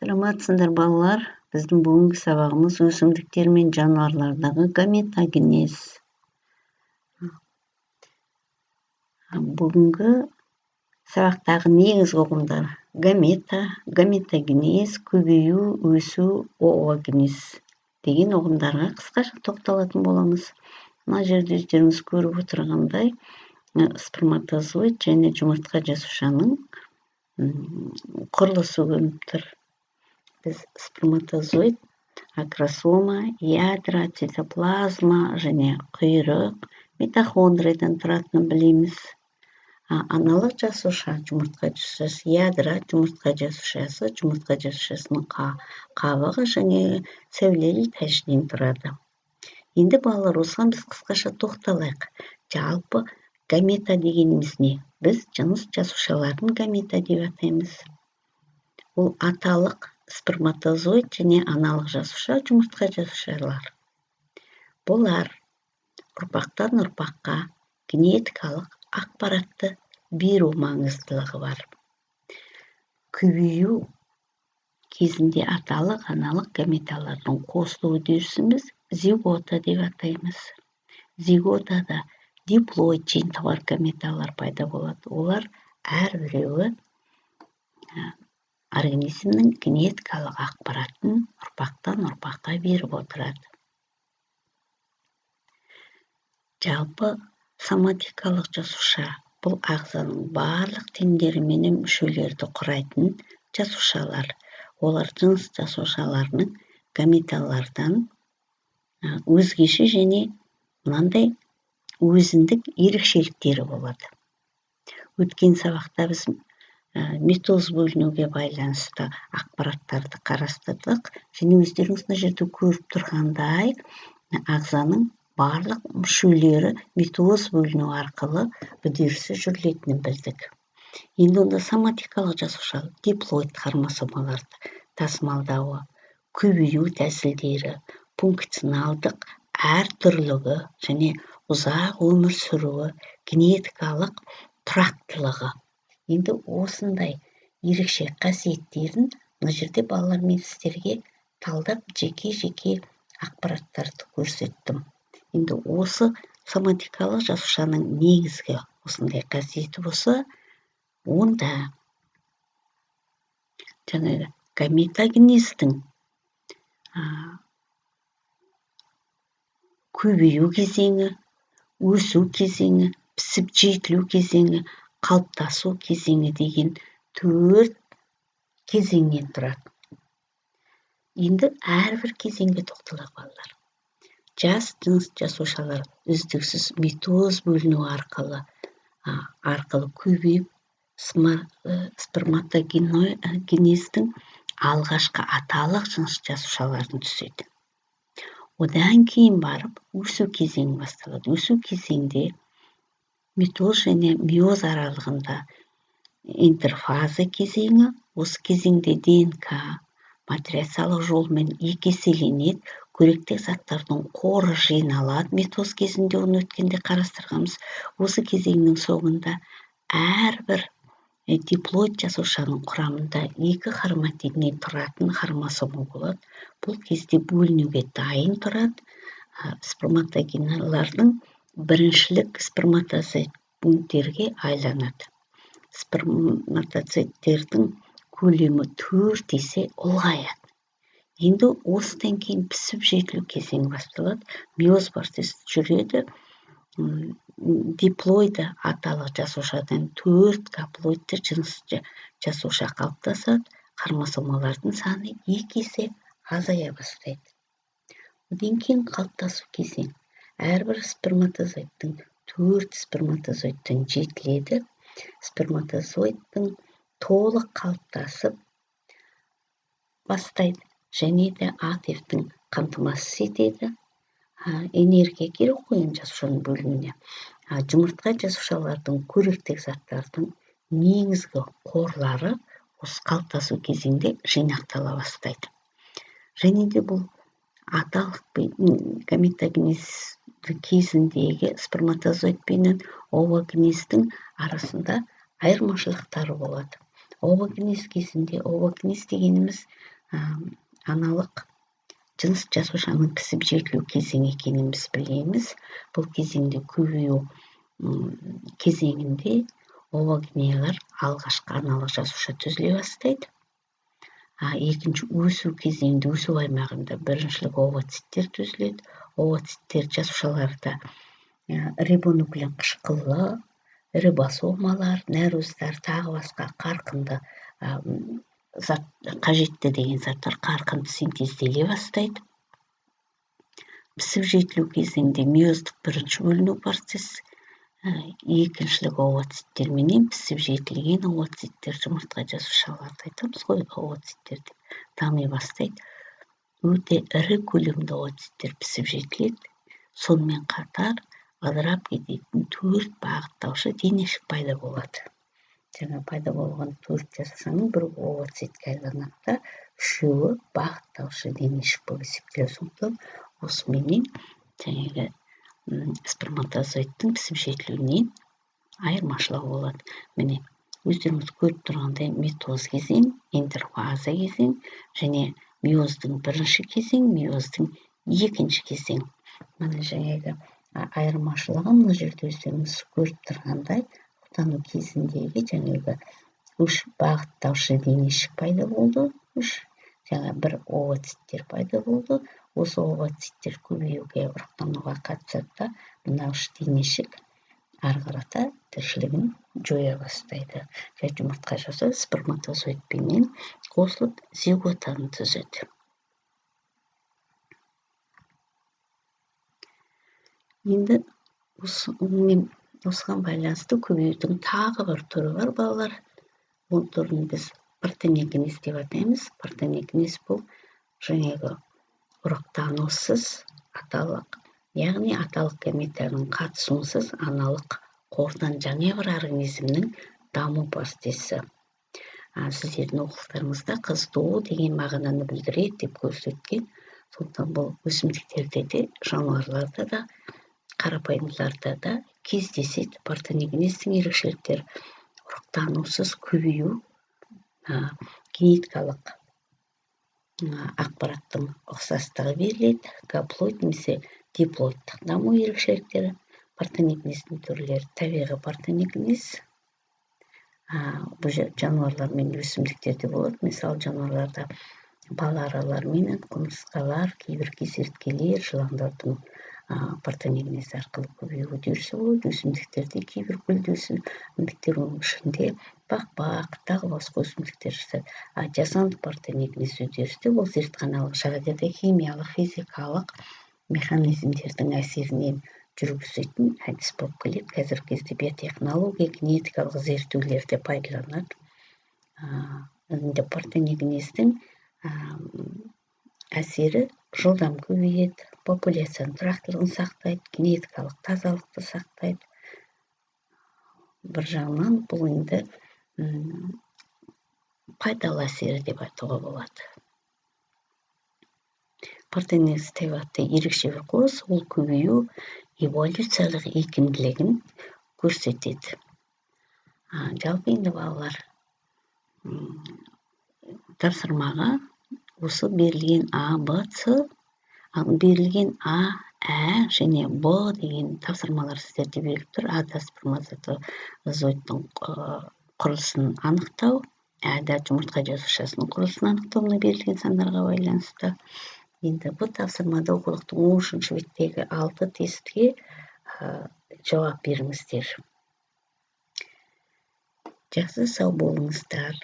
Саламатсыңдар, балалар! Біздің бүгінгі сабағымыз өсімдіктер мен жануарлардағы гаметогенез. Бүгінгі сабақтағы негізгі ұғымдар: гамета, гаметогенез, көбею, өсу, оогенез деген ұғымдарға қысқаша тоқталатын боламыз. Мына жерде өздеріңіз көріп отырғандай, сперматозоид және жұмыртқа жасушаның құрылысы көрініп тұр. Біз сперматозоид акросома, ядро, цитоплазма және құйрық, митохондриядан тұратынын білеміз. Аналық жасуша, жұмыртқа жасушасы, ядро, жұмыртқа жасушасы, жұмыртқа жасушасының қабығы және сәулелі тәжінен тұрады. Енді, балалар, осыған біз қысқаша тоқталайық. Жалпы, гамета дегеніміз не? Біз жыныс жасушаларын гамета деп атаймыз. Ол аталық сперматозоид және аналық жасуша, жұмыртқа жасушалар. Бұлар ұрпақтан ұрпаққа генетикалық ақпаратты беру маңыздылығы бар. Көбею кезінде аталық, аналық гаметалардың қосылу үдерісін біз зигота деп атаймыз. Зиготада диплоид жиынтығы бар гаметалар пайда болады. Олар әрбіреуі организмнің генетикалық ақпаратын ұрпақтан ұрпаққа беріп отырады. Жалпы, соматикалық жасуша — бұл ағзаның барлық тіндері менен мүшелерді құрайтын жасушалар. Олар жыныс жасушаларының гаметалардан өзгеше және мынандай өзіндік ерекшеліктері болады. Өткен сабақта біз митоз бөлінуге байланысты ақпараттарды қарастырдық және өздеріңіз мына жерде көріп тұрғандай, ағзаның барлық мүшелері митоз бөліну арқылы үдерісі жүрілетінін білдік. Енді онда соматикалық жасуша диплоид хромосомаларды тасымалдауы, көбею тәсілдері, функционалдық әртүрлігі және ұзақ өмір сүруі, генетикалық тұрақтылығы. Енді осындай ерекше қасиеттерін мына жерде, балалар, мен сіздерге талдап, жеке жеке ақпараттарды көрсеттім. Енді осы соматикалық жасушаның негізгі осындай қасиеті болса, онда жаңағы гаметогенездің көбею кезеңі, өсу кезеңі, пісіп жетілу кезеңі, қалыптасу кезеңі деген төрт кезеңнен тұрады. Енді әрбір кезеңге тоқталайық, балалар. Жас жыныс жасушалар үздіксіз митоз бөліну арқылы көбейіп, сперматогенездің алғашқы аталық жыныс жасушаларын түседі. Одан кейін барып өсу кезеңі басталады. Өсу кезеңде митоз және мейоз аралығында интерфаза кезеңі. Осы кезеңде ДНК матрицалық жолмен екі еселенеді, қоректік заттардың қоры жиналады. Митоз кезінде оны өткенде қарастырғанбыз. Осы кезеңнің соңында әрбір диплоид жасушаның құрамында екі хроматидінен тұратын хромосома болады. Бұл кезде бөлінуге дайын тұрады. Сперматогеналардың біріншілік сперматозоидтерге айланады. Сперматоциттердің көлемі 4 есе ұлғаяды. Енді осыдан кейін пісіп жетілу кезеңі басталады. Мейоз процесі жүреді. Диплоиды аталық жасушадан төрт гаплоидты жыныс жасуша қалыптасады. Хромосомалардың саны 2 есе азая бастайды. Одан кейін қалыптасу кезең. Әрбір сперматозоидтың төрт сперматозоидтан жетіледі. Сперматозоидтың толық қалыптасып бастайды және де АТФ-тің қамтамасыз етеді. Энергия керек қой енді жасушаның бөлінуіне. Жұмыртқа жасушалардың қоректік заттардың негізгі қорлары осы қалыптасу кезеңде жинақтала бастайды. Және де бұл аталық гаметогенез кезіндегі сперматозоид пенен овогенездің арасында айырмашылықтары болады. Овогенез кезінде, овогенез дегеніміз аналық жыныс жасушаның пісіп жетілу кезеңі екенін біз білеміз. Бұл кезеңде көбею кезеңінде овогениялар алғашқы аналық жасуша түзіле бастайды. Екінші өсу кезеңінде, өсу аймағында біріншілік овоциттер түзіледі. Овоциттер жасушаларда рибонуклеин қышқылы, рибосомалар, нәруыздар, тағы басқа қарқынды зат, қажетті деген заттар қарқынды синтезделе бастайды. Пісіп жетілу кезеңінде мейоздық бірінші бөліну процесі, екіншілік овоциттер менен пісіп жетілген овоциттер, жұмыртқа жасушаларды айтамыз ғой, овоциттер деп дами бастайды. Өте ірі көлемді овоциттер пісіп жетіледі. Сонымен қатар ыдырап кететін 4 бағыттаушы денешік пайда болады. Жаңа пайда болған 4 жасушаның бір овоцитке айланады да, үшеуі бағыттаушы денешік болып есептеледі. Сондықтан осыменен жаңағы сперматозоидтың пісіп жетілуінен айырмашылығы болады. Міне, өздеріңіз көріп тұрғандай, митоз кезең, интерфаза кезең және мейоздың бірінші кезең, мейоздың екінші кезең. Міне, жаңағы айырмашылығы мына жерде өздеріңіз көріп тұрғандай, ұрықтану кезіндегі жаңағы 3 бағыттаушы денешік пайда болды, 3 жаңа бір овоциттер пайда болды. Осы овоциттер көбеюге, ұрықтануға қатысады да, мына 3 денешік ары қарата тіршілігін жоя бастайды. Және жұмыртқа жасау сперматозоидпенен қосылып зиготаны түзеді. Енді осыған байланысты көбеюдің тағы бір түрі бар, балалар. Ол түрін біз партеногенез деп атаймыз. Партеногенез бұл жаңағы ұрықтанусыз аталық, яғни аталық гаметаның қатысуынсыз аналық қордан жаңа бір организмнің даму процесі. Сіздердің оқулықтарыңызда қыз туу деген мағынаны білдіреді деп көрсеткен. Сондықтан бұл өсімдіктерде де, жануарларда да, қарапайымдыларда да кездеседі. Партеногенездің ерекшеліктері ұрықтанусыз көбею, генетикалық ақпараттың ұқсастығы беріледі, гаплоид немесе диплоидтық даму ерекшеліктері. Партеногенездің түрлері: табиғи партеногенез, бұл жануарлар мен өсімдіктерде болады. Мысалы, жануарларда бал аралар менен құмырсқалар, кейбір кесерткелер, жыландардың партеногенез арқылы көбею үдерісі болады. Өсімдіктерде кейбір гүлді өсімдіктер, оның ішінде бақбақ, тағы басқа өсімдіктер жатады. Жасанды партеногенез үдерісі бұл зертханалық жағдайда химиялық, физикалық механизмдердің әсерінен жүргізетін әдіс болып келеді. Қазіргі кезде биотехнология, генетикалық зерттеулерде пайдаланады. Енді партеногенездің әсері жылдам көбейеді, популяцияның тұрақтылығын сақтайды, генетикалық тазалықты сақтайды. Бір жағынан бұл енді пайдалы әсері деп айтуға болады. Партеногенез табиғатта ерекше бір құбылыс, ол көбею эволюциялық икемділігін көрсетеді. Жалпы енді балалар, тапсырмаға осы берілген А, Б, С, берілген А, Ә және Б деген тапсырмалар сіздерде беріліп тұр. А-да сперматозоидтың құрылысын анықтау, Ә-да жұмыртқа жасушасының құрылысын анықтау мына берілген сандарға байланысты. Енді бұл тапсырмада оқулықтың 13-ші беттегі 6 тестке жауап беріңіздер. Жақсы, сау болыңыздар.